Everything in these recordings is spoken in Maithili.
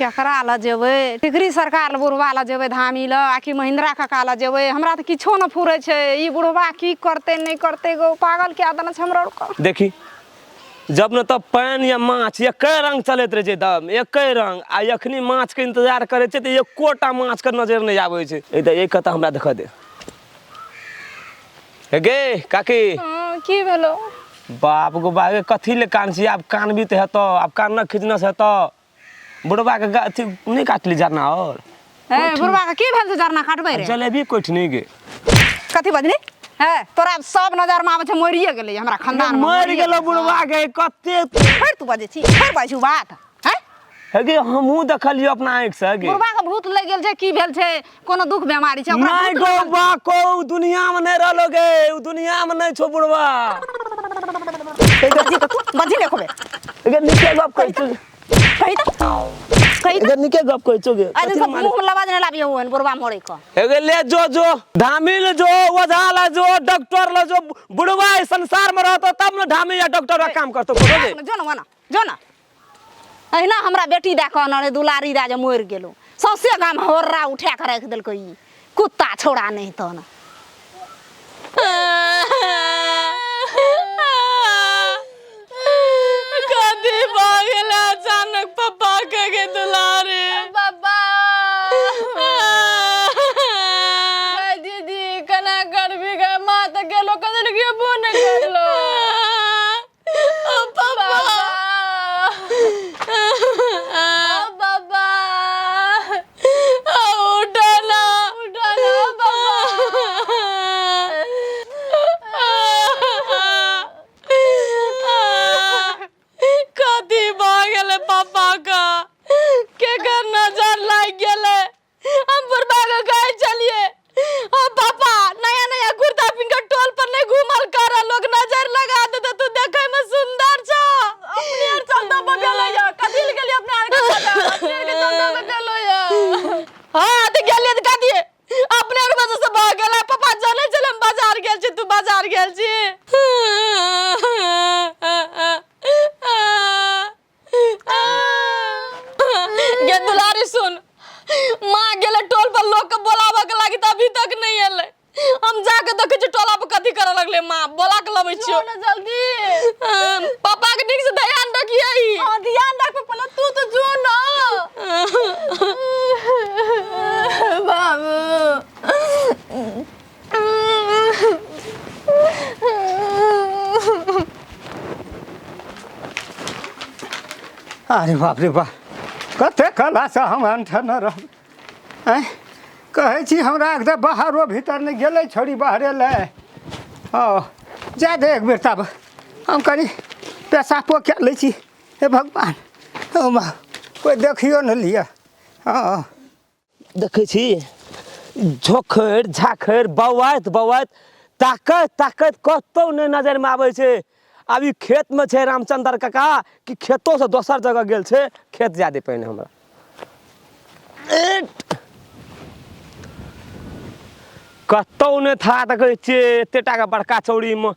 केकरा लऽ जेबै टिकरी सरकार लऽ बुढ़बा लऽ जेबै धामी लऽ आ कि महिन्द्रा काका लऽ जेबै हमरा तऽ किछो नहि फुरै छै ई बुढ़बा की करतै नहि करतै गो पागल कए देने छै हमरा आरके देखी जब न तब पानि या माछ एके रंग चलैत रहै छै दम एके रंग आ एखनी माछके इंतजार करै छै तऽ एकोटा माछके नजर नहि आबै छै ए तऽ एक कतऽ हमरा देखऽ दे हे गे काकी हँ, की भेलो बाप गो बाप कथी ले कान छी आब कानबी तऽ हेतौ आब कान न खींचने से हेतौ बुढ़बा के अथी नहि काटली जरना और हे बुढ़बा के की भेल छै जरना काटबै रे जलेबी कोठनी गे कथी बजली हे तोरा सब नजर में आबै छै मरिए गेलै हमरा खानदान में मरि गेलो बुढ़बा के कते फेर तू बजै छी फेर बजै छी बात हैं हे गे हमहूँ देखलियो अपना आँखि से गे बुढ़बा के भूत लागि गेल छै की भेल छै कोनो दुख बेमारी छै ओकरा नहीं भूत गो लागल बा को दुनिया में नहीं रहलो गे उ दुनिया में नहीं छो बुढ़वा छै। बजी के तू बजी ने खोबे गे निके गप कहै छौ कही तऽ कही तऽ गे निके गप कहै छौ गे आइ दिन सब मुँह में लवाज नहि लाबियो ओहन बुढ़बा मरे के हे गे ले जो जो धामी ले जो ओझा ले जो डॉक्टर ले जो बुढ़वा इस संसार में रहतो तब न धामी या डॉक्टर का काम करतो कोनो गे जो न वना जो न अहिना हमरा बेटी दए कऽ अनने दुलारी दए जे मरि गेलो सौंसे गाम होर्रा उठा कऽ राखि देलकै ई कुत्ता छौड़ा नहि तहन कथी भऽ गेलै अचानक पप्पा के गे दुलारी पापा गै दीदी केना करबी गै माँ तऽ गेलो कथी लए गेबो नहि करलो ओ पापा ओ पापा उठो ना उठो ना पापा कथी भऽ गेलै पापा के केकर नजर लागि गेलै हम बुढ़बा के कहै छलियै ओ पापा नया नया कुर्ता पिन्ह के टोल पर नहीं घूमल कर लोग नजर लगा देते तू देखे में सुंदर छ अपने आर चलता बगल या कथी ले गेली अपने आर के पता अपने आर के चलता बगल या हाँ तो गेलियै तऽ कथी अपने आर वजह से भऽ गेलै पापा जानै छलै हम बाजार गेल छी तू बाजार गेल छी गे दुलारी सुन माँ गेलै टोल पर लोग के बोलाबऽ के लागी तऽ अभी तक नहीं एलै हम जाके देखै छी टोला पर कथी करऽ लगलै माँ बोला के लबै छियो ना जल्दी पापा के नीक से ध्यान रखियै हाँ ध्यान रख पहले तू तो जो ना बाबू अरे बाप रे बाप कते कलासँ हम अनठन रहब आँय कहै छी हमरा एकदम बाहरो भीतर नहि गेलै छोड़ी बाहरे लए ओ जा दे एक बेर तब हम कनि पेशाबो कए लै छी हे भगवान ओ माँ कोइ देखियो नहि लिअ हँ देखै छी झोखरि झाखरि बौआइत बौआइत ताकैत ताकैत कतहु नहि नजरिमे आबै छै आब ई खेतमे छै रामचन्द्र काका कि खेतोसँ दोसर जगह गेल छै खेत जाय दे पहिने हमरा कतहु नहि था देखै छियै एते टाके बड़का चौड़ीमे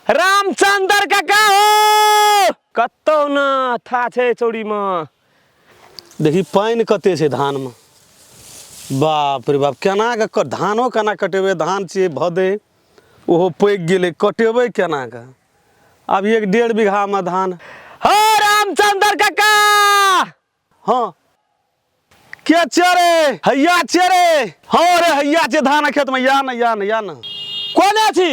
रामचन्द्र काका हो कतहु ने था छै चौड़ीमे देखी पानि कते छै धानमे बाप रे बाप केना कऽ धानो केना कटेबै धान छियै भदे ओहो पाकि गेलै कटेबै केना कऽ आब एक डेढ़ बीघामे धान हो रामचंद्र काका हँ के छियै रे हैया छियै रे हँ रे हैया छियै धान खेतमे या ने या ने या ने कोने छी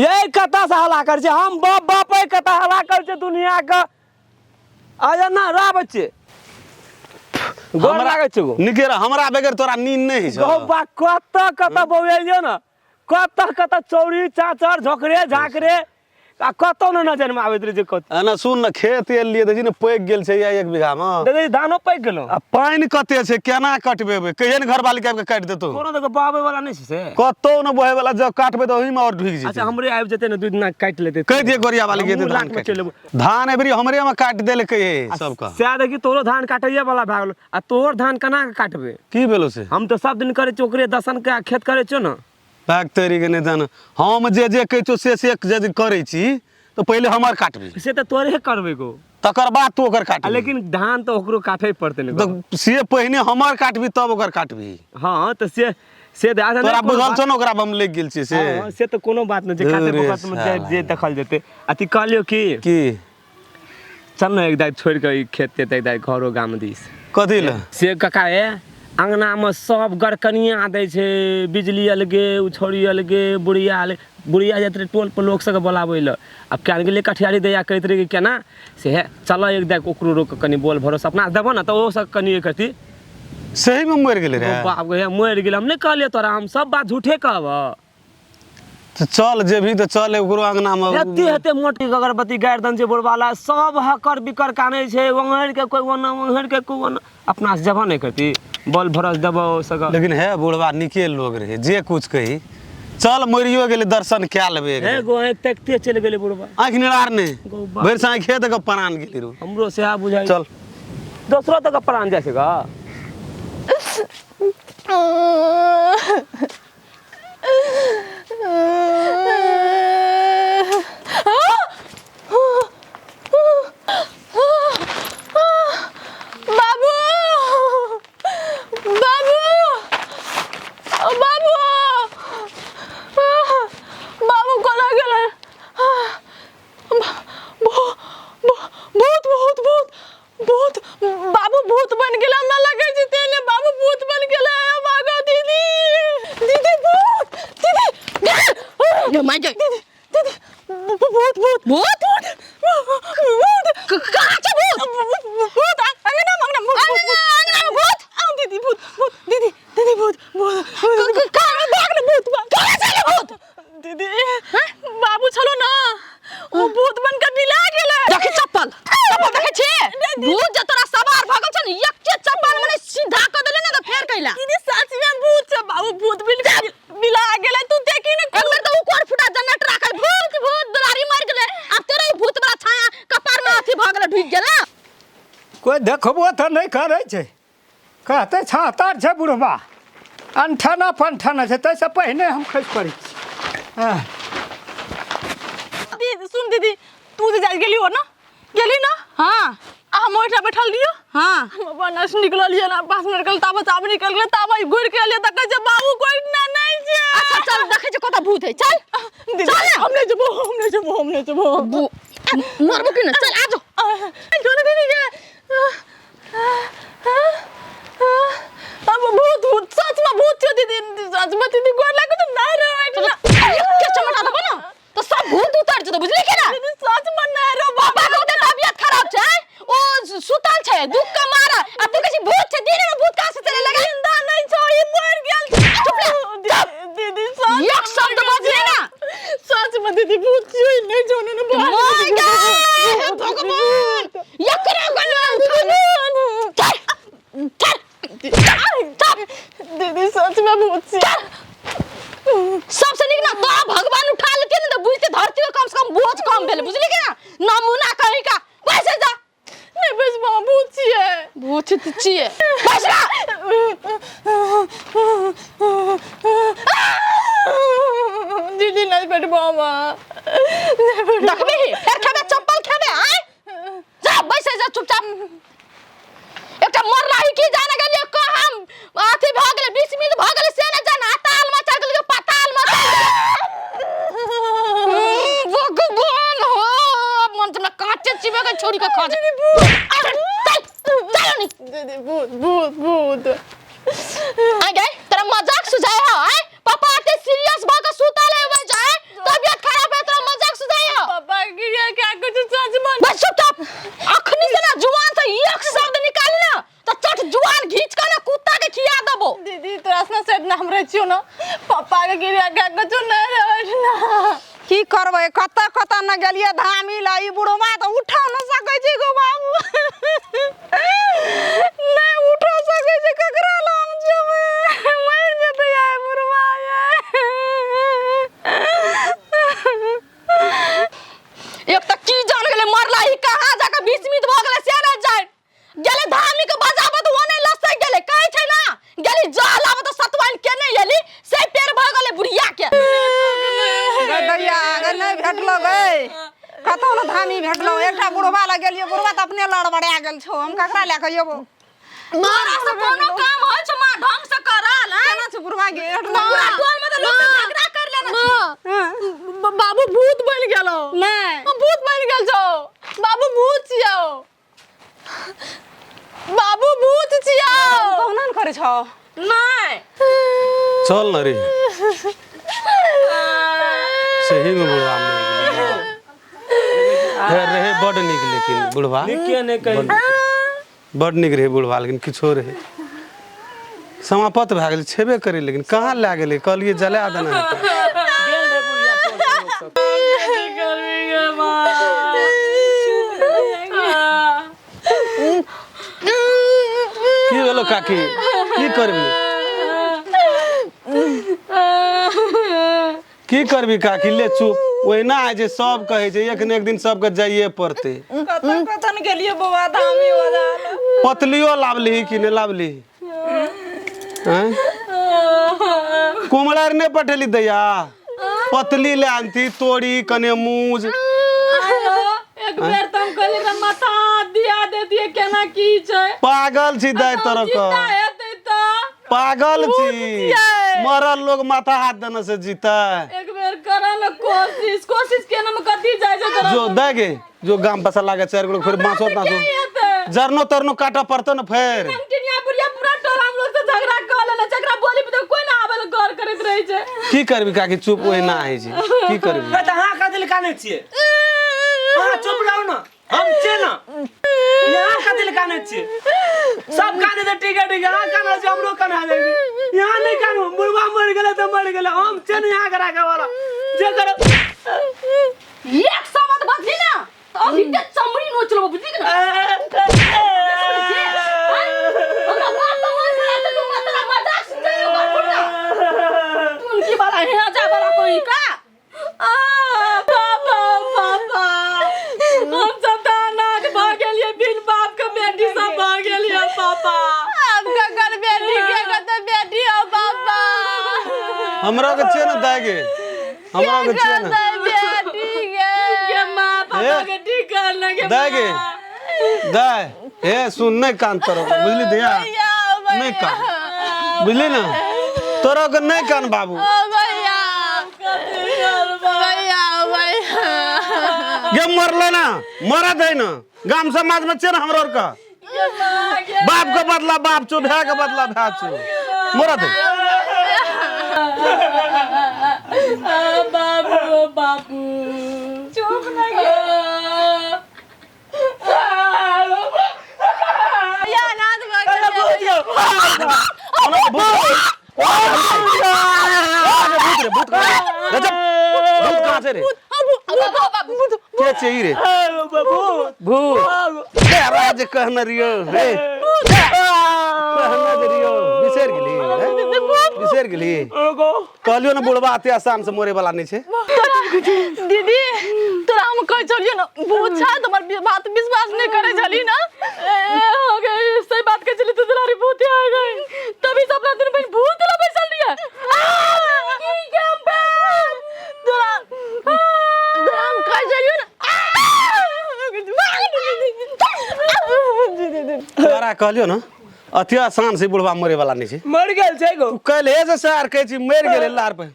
ये कतऽ से हल्ला करै छी हम बाप बापे कतऽ हल्ला करै छै दुनिया के आ ना रा बच्चे गोर लागै छै गो निके रह हमरा बगैर तोरा नींद नहि होइ छौ गो बा कतऽ कतऽ बौएलियो ने कतऽ कतऽ चौरी चाचर झोकरे झाकरे आ कतौ ने नजर में आबैत रहै छै कतौ एना सुन ने खेत एलियै देखी ने पैक गेल छै या एक बीघा मे देखै छी धानो पाकि गेलौ आ पानि कते छै केना कटबेबै कहिये ने घरवाली के आबि के काटि देतौ कोनो देखो बहाबै वाला नहि छै से कतौ ने बहे वाला जब काटबै तऽ ओहिमे आओर ढुकि अच्छा जेतै हमरे आबि जेतै ने दू दिना काटि लेतै कहि दियै गोरिया वाली के हमहूँ धान लाख में काटि चलि एबौ। धान एबरी हमरे मे काटि देलकै हे सबके सएह देखी तोरो धान काटैये वाला भए गेलौ आ तोहर धान केना के काटबै की भेलो से हम तऽ सब दिन करै छियै ओकरे दसन के खेत करै छियौ ने भाग तोरी के नहि जान हम जे जे कहै छियौ से से जे जे करै छी तऽ पहिले हमर काटबी। से तऽ तोरे करबै गो, तकर बाद तू ओकर काटबी। लेकिन धान तऽ ओकरो काटै पड़तै ने। तऽ से पहिने हमर काटबी तब ओकर काटबी। हँ तऽ से से तऽ अच्छा, तोरा बुझल छौ ने ओकरा हम लागि गेल छियै से। हँ, से तऽ कोनो बात नहि छै, काटे रे वखत मे जे साला। जे देखल जेतै। अथी कहलियौ की की? चल ने एक दाइ छोड़ि कऽ ई खेत तेत, एक दाइ घरो गाम दिस। कथी लए? से काका ए अङ्गनामे सब गरकनिया दै छै, बिजली अलगे, ओ छौड़ी अलगे, बुढ़िया अलगे। बुढ़िया जाइत रहै टोल पर लोक सबके बोलाबै लए, आब कए गेलै कठियारी दैया कहैत रहै कि केना से हे चलऽ एक दाइ ओकरो रोक कनि बोल भरोस अपना देबो ने तऽ ओहो सब कनि करती। सहीमे मरि गेलै रे? बाप गे मरि गेलै। हम नहि कहलियै तोरा, हम सब बात झूठे कहबऽ। तऽ चल जेबही तऽ चल ओकरो अङ्गनामे। एते एते मोट के अगरबत्ती गाड़ि दन छै बोरवाला, सब हकर बिकर कानै छै, ओंघरि के कोइ ओना, ओंघरि के कोइ ओना। अपना से जबा नहि करती, बल भरस देबो सग। लेकिन हे बुढ़वा नीके लोग रहे, जे कुछ कही चल मरियो गेलै दर्शन कए लेबै एक हे बेर। गो आँखि तकते चलि गेलै बुढ़वा। आँखि निरार नहि, गो बाप। भरि से आँखि दऽ कऽ प्राण गेलै रो। हमरो सेहा बुझाइ। चल दोसरो तक प्राण जाइ छै गा। बाबू, बाबू, बाबू, बाबू कोना गेलै? भूत भूत भूत भूत, बाबू भूत बन गेलै। हमरा लगै छै तेने बाबू भूत बन गेलै। भागो दीदी, दीदी भूत, दीदी दीदी दीदी भूत भूत भूत भूत भूत। कहाँ छै भूत? भूत अंगना में, अंगना में भूत। अंगना में भूत? हाँ दीदी भूत भूत, दीदी दीदी भूत भूत। कहाँ भाग ना भूत, भाग। कहाँ छलै भूत? दीदी बाबू छलो ना, ओ भूत बन के बिला गेलै। देखी चप्पल, चप्पल देखै छी? भूत जे तोरा सवार भऽ गेल छौ ने, एके चप्पल मने सीधा कऽ देले ने तऽ फेर कैला। दीदी सच में भूत छै, बाबू भूत बिल बिला गेलै, तू देखी ने। एक बेर तऽ उ कोर फुटा जनरेटर राखल भूत भूत दुलारी मरि गेलै, आब तेरो उ भूत वाला छाया कपार में अथी भऽ गेलै, ढुकि गेलै। कोइ देखबो तऽ नहि करै छै, कहतै छातर छै बुढ़बा, अनठना पनठना छै, ताहिसँ पहिने हम खसि पड़ै छी। हँ। दीदी सुन दीदी, तू जे जाइ गेली हो ना, गेली ना? हाँ। आ हम ओहिठाम बैठल रहियो। हाँ। हम अपन नस निकलल ये ना, 5 मिनट निकल ताबत आब निकल गेलै, ताबत घुरि के एलियै तऽ कहै छै बाबू कोइ ना नहि छै। अच्छा चल देखै छै कतऽ भूत है, चल दीदी चल। हम नहि जेबो, हम नहि जेबो, हम नहि जेबो। मरबो कि ना, चल आ जो। जो ना दीदी के अब भूत भूत सच में भूत छै दीदी, सच में दीदी गोर लागो तऽ नहि रहो। एके चमटा देबो ना तऽ सब भूत उतर जेतौ, बुझली कि ना? दीदी सच में नहि रहो। पापा के ओते तबियत खराब छै, ओ सुतल छै दुख के मारा, आ तू कहै छी भूत छै। दिन में भूत कहाँ से चले लगे? जिंदा नहीं छौ, ई मर गेल छै। चुप रह, चुप। दीदी सच एक शब्द बजले ना। सच में दीदी भूत छै, नहि छौ ने। मर गए हे भगवान, एकरा गला उठा। चल चल चल चल। दीदी सच में भूत छै। सबसे नीक ना तो भगवान उठा लेते ने तऽ बुझते धरती के कम से कम बोझ कम भेल, बुझली कि ना? नमूना कहीं का वैसे जा। नहीं बस माँ भूत छियै। भूत छियै, बस ना। दीदी नहीं बैठबो माँ, नहीं बैठबो। देखबी फेर खेबे चप्पल खेबे। आय जा बैसे जा चुपचाप। एकटा मरला ही की जाने गेलियै कहाँ अथी भऽ गेलै, 20 मिनट भऽ गेलै से नहि जाना, ताल में चढ़ गेलियै पताल में चढ़ गेलियै। भगवान हो, मन हमरा कांचे चिबे के छोड़ी के खा जा। अरे चल चल नी। दीदी भूत भूत भूत। आ गए तोरा मजाक सुझाय हो? आय पापा एते सीरियस भ के सुतल है जाय, तबियत खराब है, तोरा मजाक सुझाय हो? पापा की ये क्या कुछ सच में। बस चुपचाप, अखनी से ना जुआन से एक शब्द निकाली ना तो चट जुआन घींच के ना कुत्ता के खिया देबो। दीदी तोरा से शायद ना हम रहै छियौ ना, पापा के गिरिया क्या कुछ नहीं रहै ना। की करबै, कतऽ कतऽ न गेलियै धामी लए, ई बुढ़वा तऽ उठऽ न सकै छै गो बाबू, नहि उठऽ सकै छै, ककरा लग जेबै? मरि जेतै आइ बुढ़वा आइ। एक तऽ की जान गेलै मरला ही कहाँ जाके 20 मिनट भऽ गेलै से नहि जान गेलै। धामी के बजाबऽ तऽ ओ नहि लसकि गेलै, कहै छै ना गेली जल आबऽ तऽ सतुआइन केने एली, से पेड़ भऽ गेलै बुढ़िया के। गै दैया, अगर नहि भेटलो गै, लग गेलियो बुढ़वा तऽ अपने लड़बड़ा गेल छौ, हम ककरा लए कऽ जेबो? तोरा से कोनो काम होइ छौ माँ ढंग से करल? हैं, केना छौ बुढ़वा गे? पूरा टोल में तऽ लोक सब झगड़ा कर लेने छै। माँ, बाबू भूत बनि गेलो। नहि, हम भूत बनि गेल छौ। बाबू भूत छियौ, बाबू भूत छियौ। कहुना ने करै छौ। नहि, चल न रे, सही में बुढ़वा मरि गेलै। हे रहे बड नीक, लेकिन बुढ़वा नीके नहि कही। बड नीक रहै बुढ़वा, लेकिन किछो रहै समाप्त भए गेलै। छेबे करै, लेकिन कहाँ लए गेलै? कहलियै जला देना हेतै। गेल रे बुढ़िया टोल के लोक सब। गर्मी गे माँ। की भेलो काकी? की करबी, की करबी काकी? ले चुप, ओहिना होइ छै, सब कहै छै एक ने एक दिन सबके जाइए पड़तै। कतन कतन गेलियो बौआ धामी बजा। पतलियो लाबली कि नहि लाबली? आँय? कुम्हरा आर नहि पठेली दैया? पतली ले आनती, तोरी कने मूज। एक बेर तऽ हम कहलियै एकरा माथा हाथ दिया देतियै, केना की छै। पागल छी दाइ तरह जिंदा के हेतै तऽ पागल छी। छियै। मरल लोग माथा हाथ देने से जीतै? एक बेर करऽ ने कोशिश, कोशिश केना मे कथी जाइ छै तोरा? जो दै गे, जो गाम पसा लागे चारि गो, फेर बाँसो ताँसो की हेतै? जरनो तरनो काटऽ पड़तौ ने फेर। टिनिया बुढ़िया पूरा टोला हम लोग से झगड़ा कऽ लेने छै। एकरा बोली पे तऽ कोई ना आबै लए गौर करैत रहै छै। की करबी काकी, चुप, ओहिना होइ छै, की करबी? तऽ अहाँ कथी लए कानै छियै? अहाँ चुप रहू ने, हम छियै ने। यहाँ कथी लए कानै छियै? सब कानै छै, ठीक है ठीक है, अहाँ कानै छियै, हमरो काना जाइ छै। यहाँ नहि कानू, बुढ़वा मरि गेलै तऽ मरि गेलै, हम छियै ने यहाँ के राखै वाला, जे करो। एक शब्द बजली ना तऽ अभी ते चमड़ी नोच लेबो, बुझली कि ना? हमरा बात तऽ मन में आते, तू मतलब मजाक सुनते हो ओकर फुटा तुनकी वाला हे जा वाला कोई का। आ पापा, पापा, हम सब तऽ अनाथ भऽ गेलियै, बिन बाप के बेटी सब भऽ गेलियै पापा। आब ककर बेटी के कतऽ बेटी हो पापा? हमरा के छियै ने दाइ गे, हमरा के छियै ने। कतऽ बेटी गे? के माँ, पापा के ठीक कर ना के। दाइ गे दाइ, हे सुन, नहि कान तोरो के, बुझली धिया? भैया। नहि कान, बुझली ने? तोरो के नहि कान बाबू। ओ भैया, भैया, भैया। गे मरले ना, मरत है ना, गाम समाज में छियै ने हमरो आर के। बाप के बदला बाप छौ, भाय के बदला भाय छौ, मरत है। बाबू, बाबू, चुप ना गे। भैया, अनाथ भऽ गेलियै। भूत रे, भूत कहाँ रे? भूत कहाँ छै रे? के छै ई रे? भूत तेरा जे कहने रहियो हे, कहने जे रहियो, बिसरि गेली हे? बिसरि गेली? कहलियो ने बुढ़बा अते आसान से मरे वाला नहीं छै। दीदी, तोरा हम कहै छलियै ने भूत छै, तऽ हमर बात विश्वास नहि करै छली ने। ए हो गई, सही बात कह चली तू, दुलारी भूत आ गई, तभी से अपना दिन बहन भूत ला बैसल रही है। की गेम बे? तोरा तोरा हम कहै छलियै ने। तोरा कहलियो ने अति आसान से बुढ़बा मरे वाला नहीं छै। मरि गेल छै गो। कल्हे से सर कहै छी मरि गेलै लार पे।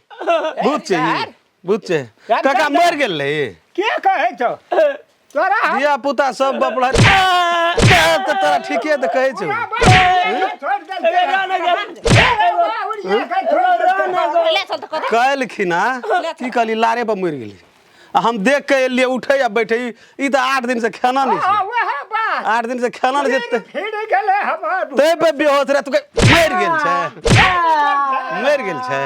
भूत छै ई, भूत छै काका, मरि गेल रहे। के कहै छौ तोरा? हम धिया पुता सब बपड़ा तऽ तोरा ठीके तऽ कहै छौ। छोड़ि देलकै। ले चल तऽ कतऽ। काल्हिखिना की कहली, लारे पर मरि गेलै आ हम देख के एलियै उठे आ बैठे। ई तऽ 8 दिन से खाना नहि छै। वएह बात। 8 दिन से खाना नहि छै। फिर गेलै हमर। तै पे बेहोश रहे, तू कहे, मरि गेल छै, मरि गेल छै।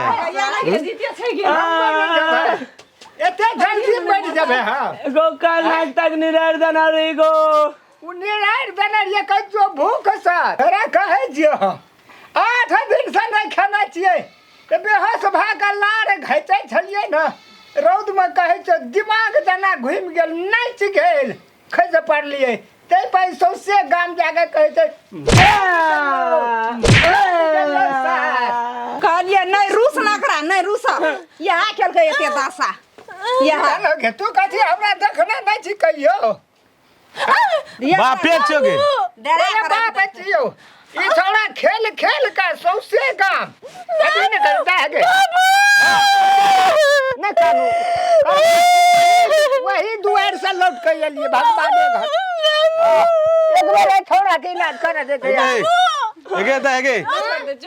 एते जल्दी मरि जेबै हम? गो काल नाक तक निरार देना रे गो। ओ निरारि देने रहियै कहियो भूख सँ। तोरा कहै छियौ हम 8 दिन से नहि खेने छियै, तऽ बेहोश भए कऽ लार घैचै छलियै ने रौदमे, कहै छियौ दिमाग जेना घुमि गेल, नाचि गेल, खसि पड़लियै। ताहि पर सौंसे गाम जाके कहै छै सार। कहलियै नहि रूस ना करा, नहि रूस, इएह केलकै एते दशा इएह। गे, तू कथी हमरा देखने नहि छी कहियो? बापे छियो गे। डरा अरे कर बाप छियो ई छोड़ा खेल खेल के सौंसे गाम अभी ने करता है गे नहीं कानू वही दुआर से लौट के एलिए भगवाने घर। एक बेर एहि छोड़ा के इलाज कर दे के यार। एगे तऽ एगे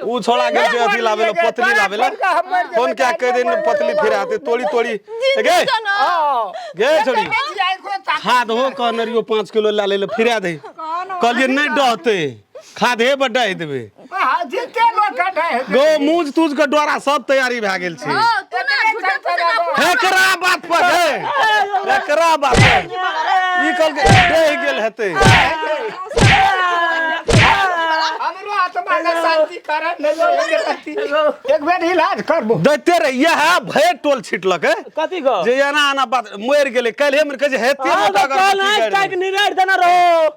उ छोड़ा गेल छै अथी लाबे ला, पतली लाबे ला। फोन क्या कह दे पतली फिर आते तोड़ी तोड़ी एगे। हाँ। गे छोड़ी खाद हो कहने रहियो 5 किलो ला ले ले फिरा दे, कहलिए नहीं डहते खाद हे बड्डा देबे। हाँ, जिते लोग कटे है गो मूज तूज के डोरा सब तैयारी भए गेल छै। तू ना झूठा फूसा एकरा बात पर है, एकरा बात पर ई कहलकै डहि गेल हेतै। हमरो आत्मा के शांति कर नहीं एक बेर इलाज करबो। दैते रहे इएह भरि टोल छिटलक है कथी गो जे एना एना बात मरि गेलै काल्हि मरि कहै छै हेते हाँ, मोटा तो कल अगरबत्ती आज गाड़ि तक देलकै। निराट देना रहो।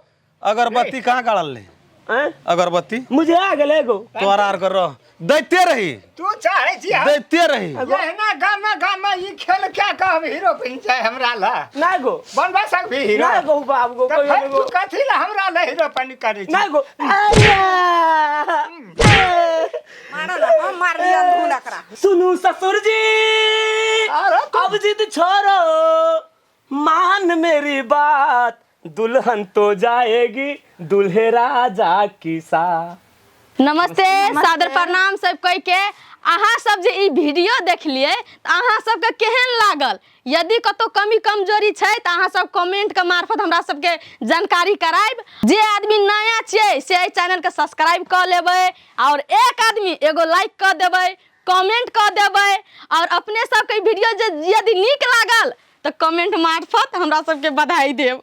अगरबत्ती कहाँ गाड़ल रहे? हैं? अगरबत्ती मुझे आ गेलै एगो तोरा आर के रह दैते रही तू चाहे छी हम दैते रही एहना गाम गाम ई खेल क्या कहब हीरो बनि जाए हमरा ला नहीं गो बनबा सकबी हीरो नहीं गो बाप गो तऽ कोई फेर नहीं तू गो कथी ला हमरा ला हीरो बनि करै छी? नहीं गो आया। मारल हम मारलियै धूल एकरा। सुनू ससुर जी अरे अब जिद छोड़ो मान मेरी बात दुल्हन तो जाएगी दुल्हे राजा की साथ। नमस्ते, सादर प्रणाम सब कोई के। अहाँ सब जे ई वीडियो देखलिए तऽ अहाँ सबके केहन लागल? यदि कतौ कमी कमजोरी छै तऽ अहाँ सब कमेंट के मार्फत हमरा सबके जानकारी करायब। जे आदमी नया छियै से एहि चैनल के सब्सक्राइब कऽ लेबै और एक आदमी एगो लाइक कऽ देबै, कमेंट कऽ देबै और अपने सबके ई वीडियो जे यदि नीक लागल तऽ कमेंट मार्फत हमरा सबके बधाई देब।